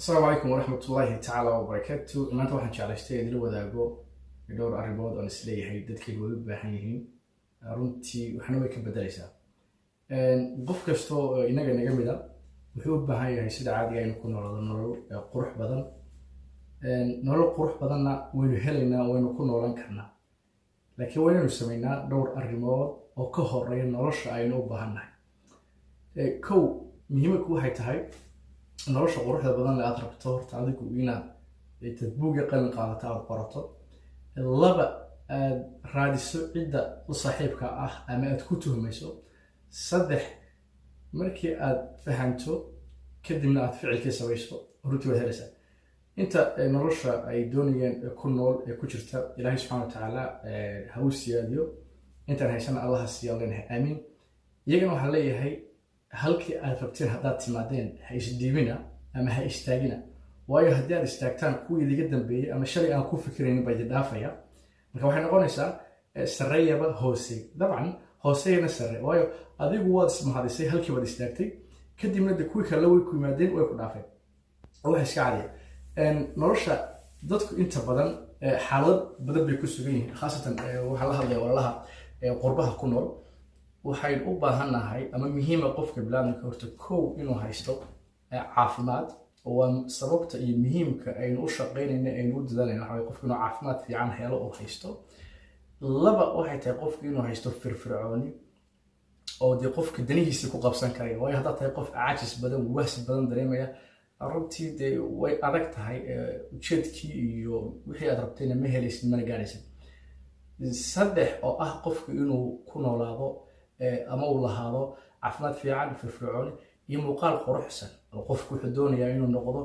Asalaamu calaykum waraxmatullaahi tacaala wabarakaatu. Maanta waxaan jeclaystay idila wadaago dhowr arrimood oon isleeyahay dadkaynu way u baahan yihiin. Runtii waxna way ka bedelaysaa. Qof kastoo inaga naga mida wuxuu u baahan yahay, sida caadiga, aynu ku noolado nolol qurux badan. Nolol qurux badanna waynu helaynaa, waynu ku noolan karnaa, laakiin waa inaynu samaynaa dhowr arrimood oo ka horeeya nolosha aynu u baahan nahay. Kow, muhiimku waxay tahay nolosha quruxda badan le aad rabto, horta adigu inaad tadbuuga qalin qaadato, aada qorato. Laba, aad raadiso cidda u saaxiibka ah ama aad ku tuhmayso. Saddex, markii aad fahanto kadibna aad ficilkii samayso, runtii waad helaysaa. Inta nolosha ay doonayeen ku nool ee ku jirta, Ilaahay subxana watacaala ha u siyaadiyo. Intaan haysana Allaha siiya leenahay, aamiin. Iyagana waxaan leeyahay, halkii aad rabteen haddaad timaadeen, ha isdhiibina ama ha istaagina, waayo haddii aad istaagtaan, kuwii idiga dambeeyey ama shalay aan ku fikiraynin baa idin dhaafaya. Marka waxay noqonaysaa sarreeyaba hoose, dabcan hooseyana sarre, waayo adigu waad ismahadisay, halkii baad istaagtay, kadibna de kuwii kale way ku yimaadeen, way ku dhaafeen. Waxa iska cadiya, nolosha dadku inta badan xaalad badan bay ku sugan yihiin. Khaasatan waxaa la hadlaya walaalaha qurbaha ku nool. Waxaynu u baahannahay ama muhiima qofka biniaadamka horta kow inuu haysto caafimaad, oo waa sababta iyo muhiimka aynu u shaqaynayna, aynu u dadaalayna. Waxa qofku inuu caafimaad fiican helo oo haysto. Laba, waxay tahay qofku inuu haysto firfircooni oo dee qofka danihiisa ku qabsan karaya, waayo haddaad tahay qof caajis badan, wahsi badan dareemaya, runtii dee way adag tahay, ujeedkii iyo wixii aad rabtayna ma helaysid, mana gaaraysid. Saddex, oo ah qofku inuu ku noolaado ama uu lahaado caafimaad fiican, firfircooni iyo muuqaal quruxsan, oo qofku wuxuu doonayaa inuu noqdo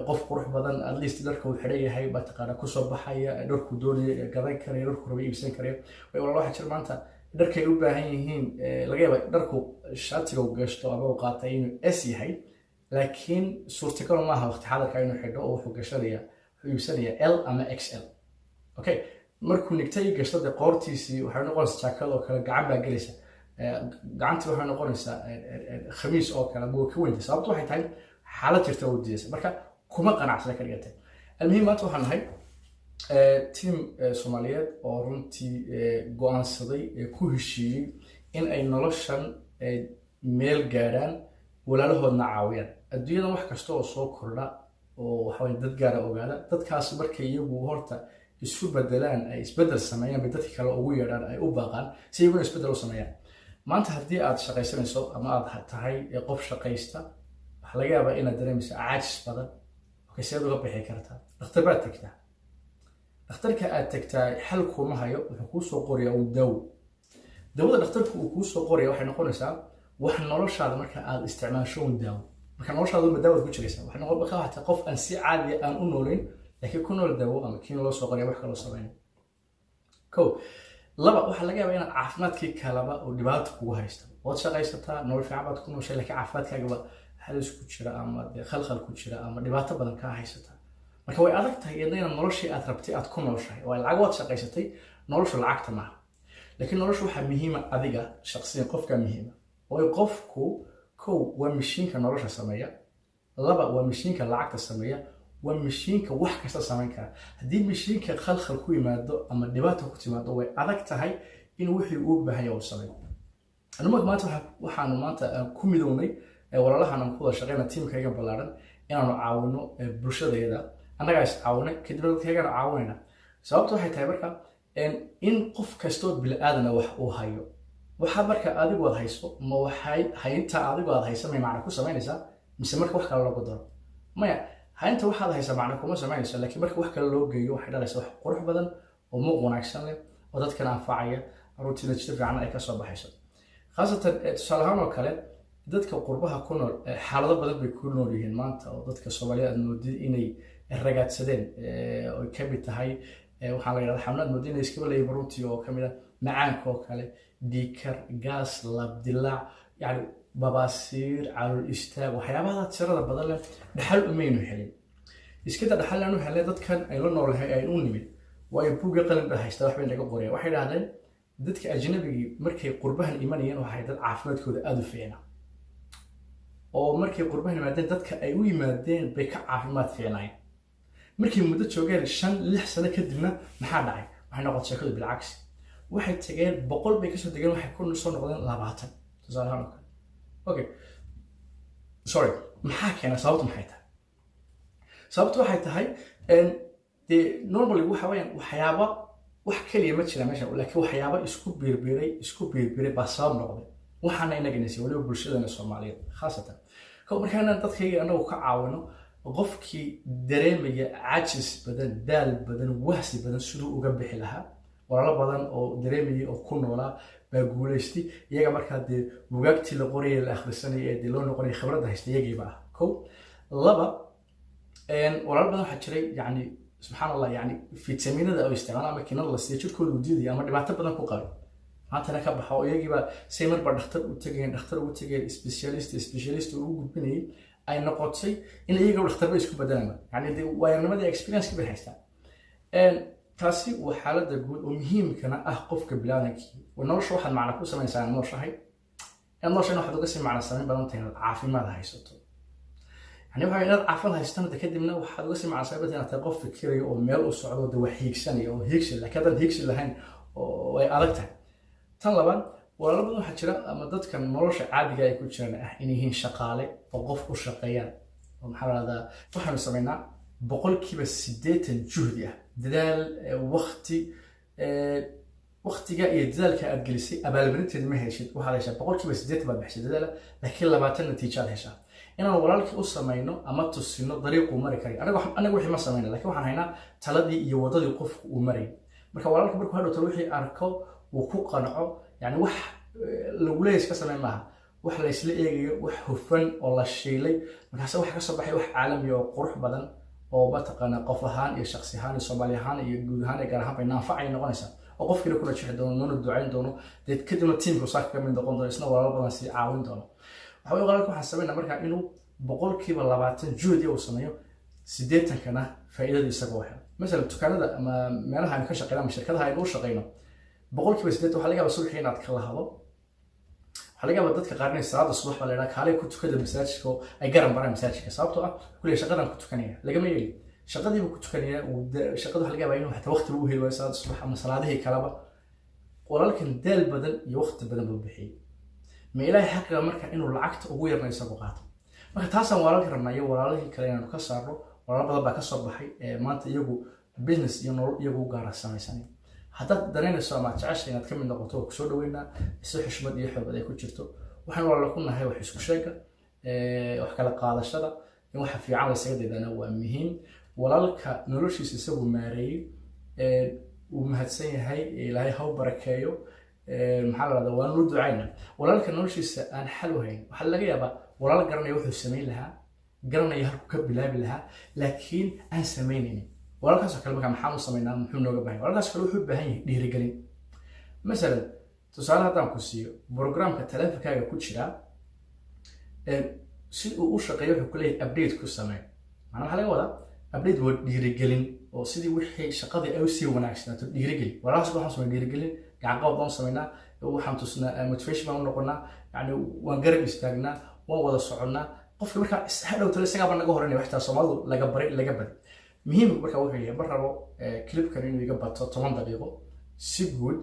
qof qurux badan, at least dharka uu xidhan yahay baa taqaana kusoo baxaya, dharkuu doonaya gadan karaya, dharkuu raba iibsan karaya. Walaal, waxaa jira maanta dharkay u baahan yihiin, laga yaaba dharku shaatiga uu gashto ama uu qaatay inuu S yahay, laakiin suurtagal maaha waqti xadarka inuu xidho, oo wuxuu gashanaya, wuxuu iibsanaya L ama XL. Okay, markuu nigtay gashto, dee qoortiisii waxay noqonaysaa jaakad oo kale, gacan baa gelaysa, gacantii waxay noqonaysaa khamiis oo kale ama ka weynta. Sababtu waxay tahay xaalad jirta oo diidaysa, marka kuma qanacsana ka dhigantay. Almuhiim, maanta waxaan nahay team Soomaaliyeed oo runtii go-aansaday, ku heshiiyey in ay noloshan meel gaadhaan, walaalahoodna caawiyaan. Adduunyadan wax kasta oo soo kordha oo waxaweye dad gaara ogaada, dadkaas markay iyagu horta isu bedelaan, ay isbedel sameeyaan, bay dadka kale ugu yeedhaan, ay u baaqaan si iyaguna isbedel u sameeyaan. Maanta haddii aad shaqaysanayso ama aad tahay qof shaqaysta, waxaa laga yaabaa inaad dareemayso caajis badan. Okay, seed uga bixi kartaa? Dhakhtar baad tagtaa. Dhakhtarka aad tagtaa xal kuma hayo, wuxuu kuu soo qorayaa uu daawo. Dawada dhakhtarku uu kuu soo qoraya waxay noqonaysaa wax noloshaada marka aad isticmaasho un daawo. Marka noloshaada uma daawad ku jiraysa, waxay noqon marka waxaa tahay qof aan si caadiya aan u noolayn, laakiin ku nool daawo ama kiin loo soo qoraya, wax kaloo sameynay. Ko laba, waxaa laga yaabaa inaad caafimaadkii kalaba oo dhibaato kugu haysta. Waad shaqaysataa, nolol fiican baad ku nooshay, laakiin caafimaadkaagaba halis ku jira ama dee khalkhal ku jira ama dhibaato badan kaa haysata. Marka way adag tahay iyadna inaad noloshii aad rabtay aad ku nooshahay. Waa lacag waad shaqaysatay, noloshu lacagta maaha, laakiin noloshu waxaa muhiima adiga shaqsiyan, qofkaa muhiima. Waayo qofku, kow, waa mishiinka nolosha sameeya. Laba, waa mishiinka lacagta sameeya, waa mishiinka wax kasta samayn kara. Haddii mishiinka khalkhal ku yimaado ama dhibaata ku timaado, way adag tahay in wixii uu baahan yahay uu sameeyo. Anumarka maanta waxaanu maanta ku midownay walaalahan aan ku wada shaqeyna, tiimkayga ballaaran, inaanu caawino bulshadayada. Annagaa is caawinay, kadibna dadkaygana caawinayna. Sababta waxay tahay marka in qof kastoo bini-aadana wax uu hayo. Waxaa marka adigu aad hayso, ma waxay haynta adigu aad hayso may macna ku samaynaysaa, mise marka wax kale loogu daro? Maya, haynta waxaad haysaa macna kuma samaynayso, laakiin marka wax kale loo geeyo, waxay dhalaysaa wax qurux badan oo muuq wanaagsan leh oo dadkana anfacaya, runtiina jiro fiican ay kasoo baxayso. Khaasatan tusaale ahaan oo kale, dadka qurbaha ku nool xaalado badan bay ku nool yihiin maanta, oo dadka Soomaaliya aad moodid inay ragaadsadeen, oy ka mid tahay waxaa la yidhahda xanuun aad moodid inay iskaba leeyihin runtii, oo ka mid ah macaanka oo kale, dhiigkar, gaas, labdilaac, yacni babaasiir, calool istaag, waxyaabaha tirada badan leh. Dhaxal umaynu helin, iskada dhaxal aanu helnay dadkan ay la noolahay ay u nimid, waayo buugga qalin baa haysta, wax bay naga qoraya. Waxay idhahdeen dadka ajnabigii markay qurbahan imanayeen waxay dad caafimaadkooda aada u fiicna. Oo markay qurbaha yimaadeen, dadka ay u yimaadeen bay ka caafimaad fiicnaayeen. Markay muddo joogeen, 5-6 sano kadibna, maxaa dhacay? Waxay noqotay sheekadu bilcagsi. Waxay tageen 100 bay kasoo degeen, waxay ku soo noqdeen 20, tusaale ahaan oo kale. Okay, sorry, maxaa keena? Sababtu maxay tahay? Sababtu waxay tahay, dee normally waxa weeyaan waxyaaba wax keliya ma jira meesha, laakiin waxyaaba isku biirbiiray baa sabab noqday. Waxaana inaga nasiy waliba bulshadana Soomaaliyeed khaasatan. Markaana dadkayga anagu ka caawino qofkii dareemaya cajis badan, daal badan, wahsi badan, siduu uga bixi lahaa. Walaalo badan oo dareemayay oo ku noolaa baa guulaystay iyaga. Markaa dee bugaagtii la qorayay, la akhrisanaya, ee dee loo noqonaya, khibradda haysta iyagiiba ah. Kow, laba, walaalo badan waxaa jiray, yani subxaan Allah, yani fitaminada oo isticmaala ama kinada la siiyo jirkooda uu diidaya ama dhibaato badan ku qabay, maantana ka baxo. Iyagiiba say marba dhakhtar u tegayeen, dhakhtar ugu tegayeen, specialist ugu gudbinayay, ay noqotay in iyaga dhakhtarba isku bedelaan. Yani dee waayarnimadii experience bay haystaan. Taasi waa xaaladda guud oo muhiimkana ah qofka biniaadamkii. Nolosha waxaad macna ku samaysaa nooshahay. Inaad nooshahay waxaad uga sii macna samayn badan tahay inaad caafimaad haysato. Yani waxa inaad caafimaad haysatana de kadibna waxaad uga sii macna samayn badan inaad tahay qof fikiraya oo meel u socdo, de wax hiigsanaya oo hiigsi. Laakiin haddaan hiigsi lahayn oo ay adag tahay. Tan labaad, walaalo badan waxaa jira ama dadka nolosha caadiga ay ku jiraan ah inay yihiin shaqaale oo qof u shaqeeyaan oo maxaa la dhahdaa, waxaanu samaynaa 80% juhdi ah, dadaal, wakti. Waktiga iyo dadaalka aad gelisay abaalmarinteeda ma heshid. Waxaad heshaa 80% baad bixisay dadaala, laakiin 20 natiijo aad heshaa. Inaan walaalkii u samayno ama tusino dariiquu mari karay. Anaga wixii ma samayna, lakiin waxaan haynaa taladii iyo waddadii qofku uu marayay. Marka walaalka markuu hadhow talo wixii arko, uu ku qanco. Yani wax lagu leeyahay iska sameyn maaha, wax la isla eegayo, wax hufan oo la shiilay. Markaase waxa kasoo baxay wax caalami oo qurux badan oo mataqaana qof ahaan iyo shaksi ahaan iyo Soomaali ahaan iyo guud ahaan iyo gaar ahaan bay naanfacay noqonaysaa, oo qofkiina kuna jixi doono, noona ducayn doono, dee kadibna tiimku saaka ka mid noqon doono, isna walaalo badan sii caawin doono. Waxa weye walaalka waxaan sameynaa markaa inuu 20% juhdi uu sameeyo, 80-kana faa'iidada isagoo helo. Masalan dukaanada ama meelaha aynu ka shaqeyno ama shirkadaha aynu u shaqeyno, 80% waxaa laga yaabaa subaxii inaad kala hado. Waxaa laga yaabaa dadka qaar inay salaada subax baa la yidhaha kaalay ku tukada masaajidka oo ay garan baraan masaajidka, sababtoo ah kuley shaqadan ku tukanaya. Lagama yeeli, shaqadiibuu ku tukanaya. Shaqada waxa laga yaabaa inuu xataa waqtiba u heli waayo salaada subax ama salaadihii kaleba. Walaalkan daal badan iyo waqti badan buu bixiyey. Ma Ilaahay xaqiga marka inuu lacagta ugu yarna isagu qaato? Marka taasaan walaalka rabnaa iyo walaalihii kale inaanu ka saarno. Walaalo badan baa kasoo baxay ee maanta iyagu business iyo nolol iyagu u gaara samaysanay. Haddaad danaynayso ama aad jeceshay inaad ka mid noqoto, waa kusoo dhaweynaa si xushmad iyo xoogad ay ku jirto. Waxaan walaalo ku nahay wax isku sheega, wax kala qaadashada, in waxa fiican la isaga daydana waa muhiim. Walaalka noloshiisa isagu maareeyey wuu mahadsan yahay, Ilaahay ha u barakeeyo. Maxaa la dhahdaa, waan u ducayna. Walaalka noloshiisa aan xal u hayn, waxaa laga yaabaa walaal garanaya wuxuu samayn lahaa, garanaya halkuu ka bilaabi lahaa, laakiin aan samaynaynin. Walaalkaasoo kale markaa maxaan u samaynaa? Muxuu nooga baahan yahay? Walaalkaas kale wuxuu u baahan yahay dhiirigelin. Masalan tusaale haddaan ku siiyo, programka taleefonkaaga ku jira si uu u shaqeeyo wuxuu ku leeyahay update ku samee. Macnaa maxaa laga wadaa update? Waa dhiirigelin oo sidii wixii shaqadii ay usii wanaagsanaato dhiirigeli. Walaalkaas waxaan sameynaa dhiirigelin, gacan qabad baan sameynaa, waxaan tusnaa, motivation baan u noqonaa, yani waan garab istaagnaa, waan wada soconnaa. Qofka markaa hadhow tale isagaaba naga horanaya. Waxtaa Soomaalidu laga baray laga baday. Muhiimku marka wuxuu yahay, ma rabo clipkan inuu iga bato 10 daqiiqo. Si guud,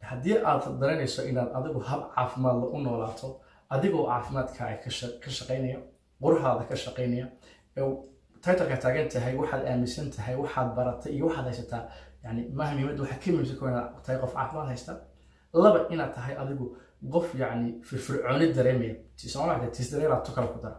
haddii aad daranayso inaad adigu hab caafimaad u noolaato, adigoo caafimaadkaaga ka shaqaynaya, quruxdaada ka shaqaynaya, titleka taagan tahay, waxaad aaminsan tahay, waxaad baratay iyo waxaad haysataa, yani maaha muhiimadda. Waxaa ka muhiimsan ko inaad tahay qof caafimaad haysta, laba inaad tahay adigu qof yani firfircooni dareemaya. Soomaalida tis dareeraad tu kale ku dara.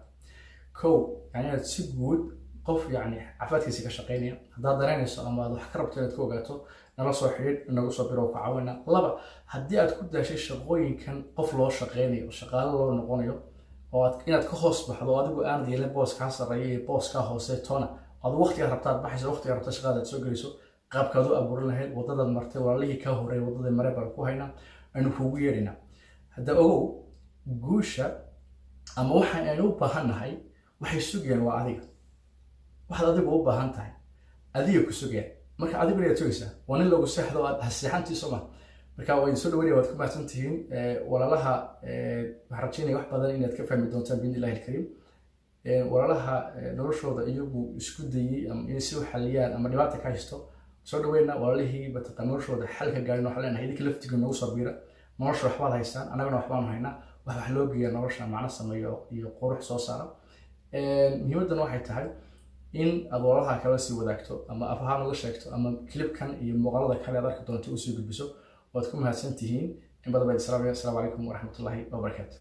Kow, yani inaad si guud qof yani caafimaadkiisa ka shaqaynaya haddaad danaynayso ama aad wax ka rabto inaad ka ogaato, nala soo xidhiidh, nagu soo biro, ku caawina. Laba, haddii aad ku daashay shaqooyinkan qof loo shaqaynayo, shaqaale loo noqonayo, oo aad inaad ka hoos baxdo oo adigu aanad yeelin boos kaa sarreeya iyo boos kaa hoose toona, aad waqtigaa rabta aad baxayso, waqtigaa rabta shaqada aad soo gelayso, qaabkaad u abuuran lahayd, waddadaad martay, walaalihii kaa horreeyay waddadii mare baan ku haynaa, aynu kuugu yeedhaynaa. Hadda ogow, guusha ama waxa aynu u baahan nahay waxay sugayaan waa adiga. Waxaad adigu u baahan tahay adiga ku sugayaan. Marka adigu inaad sugaysaa waa nin lagu seexdo aad haseexantii, soo ma? Marka waa idin soo dhaweynaya, waad ku mahadsan tihiin walaalaha. Waxaan rajeynaya wax badan inaad ka fahmi doontaan biidni Illahi alkariim. Walaalaha noloshooda iyagu isku dayey ama inay si u xaliyaan ama dhibaata ka haysto, soo dhaweyna. Walaalihii bataqa noloshooda xal ka gaarin, waxaan leenahay idinka laftiga noogu soo biira nolosha. Waxbaad haystaan, annagana waxbaanu haynaa. Wax loo geeya nolosha macno sameeyo iyo qurux soo saara. Muhiimaddan waxay tahay in aad walaalaha kala sii wadaagto ama af ahaan uga sheegto ama clipkan iyo muuqaalada kale aad arki doonto usii gudbiso. Waad ku mahadsan tihiin in badan. Baa islaamaya. Asalaamu calaykum waraxmatullaahi wabarakaatu.